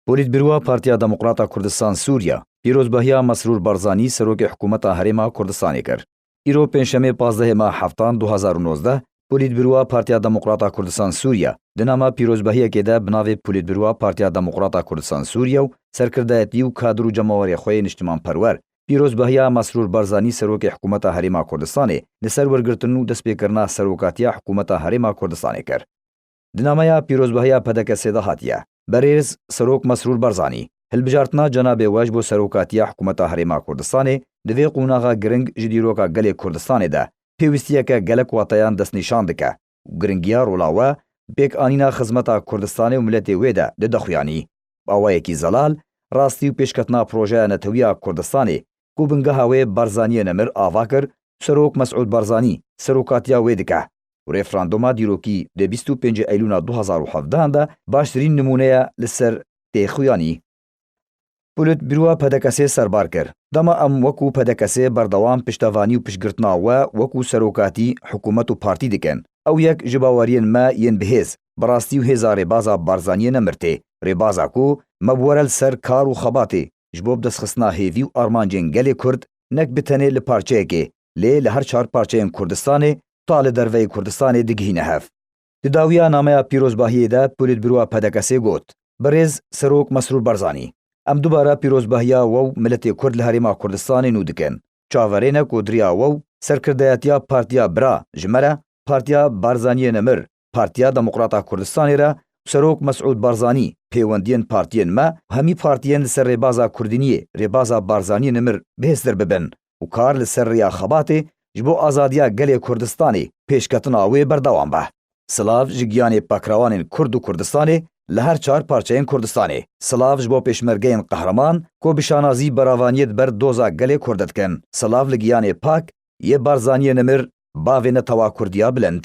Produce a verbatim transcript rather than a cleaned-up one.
Polîtbîroya Partiya Demokrata Kurdistan Sûriya pîrozbahiya Mesrûr Barzanî serokê hikûmeta Herêma Kurdistanê kir. Îro pêncşemê pazdehê meha heftan du hazar û nozdeh, Polîtbîroya Partiya Demokrata Kurdistan Sûriya di nama pîrozbahiyekê de bi navê Polîtbîroya Partiya Demokrata Kurdistan Sûriya û serkirdayetî û kadir û cemawerê xwe yê niştimanperwer pîrozbahiya Mesrûr Barzanî serokê hikûmeta Herêma Kurdistanê li ser wergirtin û destpêkirina serokatiya hikûmeta Herêma Kurdistanê kir. Di nameya pîrozbahiya P D K S'ê de hatiye, Berêz Serok Mesrûr Barzanî, hilbijartina cenabê we ji bo serokatiya hikûmeta Herêma Kurdistanê di vê qonaxa giring ji dîroka gelê Kurdistanê de pêwîstiyeke gelek wateyan destnîşan dike û giringiya rola we di pêkanîna xizmeta Kurdistanê û miletê wê de dide xuyanî. Bi awayekî zelal, rastî û pêşketina projeya netewî ya Kurdistanê ku bingeha wê Barzaniyê Nemir ava kir, Serok Mesûd Barzanî serokatiya wê dike û referanduma dîrokî di bîst û pêncê Eylûna du hazar û hevdehan de baştirîn nimûne ye li ser têxuyanî. Polîtbîroya P D K S'ê serbar kir, dema em wekû P D K S'ê berdewam piştevanî û piştgirtina we wekû serokatî, hikûmet û partî dikin, ew yek ji baweriyên me yên bihêz, bi rastî û hêza rêbaza Barzaniyê Nemir tê. Rêbaza ku me bi we re li ser kar û xebatê ji bo bidestxistina hêvî û armancên gelê Kurd, nek bi tenê li parçeyekê, lê li her çar parçeyên Kurdistanê, ta li derveyê Kurdistanê digihîne hev. Di dawiya nameya pîrozbahiyê de Polîtbîroya P D K S'ê got, Birêz Serok Mesrûr Barzanî, em dubare pîrozbahiya we û miletê Kurd li Herêma Kurdistanê nû dikin. Çaverê ne ku di riya we û serkirdayetiya partiya bira ji me re, Partiya Barzaniyê Nemir, Partiya Demokrata Kurdistanê re û Serok Mesûd Barzanî pêwendiyên partiyên me û hemî partiyên li ser rêbaza kurdîniyê, rêbaza Barzaniyê Nemir bihêztir bibin û kar li ser riya xebatê ji bo azadiya gelê Kurdistanê pêşketina wê berdewam be. Silav ji giyanê pakrewanên Kurd û Kurdistanê li her çar parçeyên Kurdistanê. Silav ji bo pêşmergeyên qehreman ku bi şanazî beravaniyê di ber doza gelê Kurd de dikin. Silav li giyanê pak yê Barzaniyê Nemir, bavê netewa Kurdiya bilind.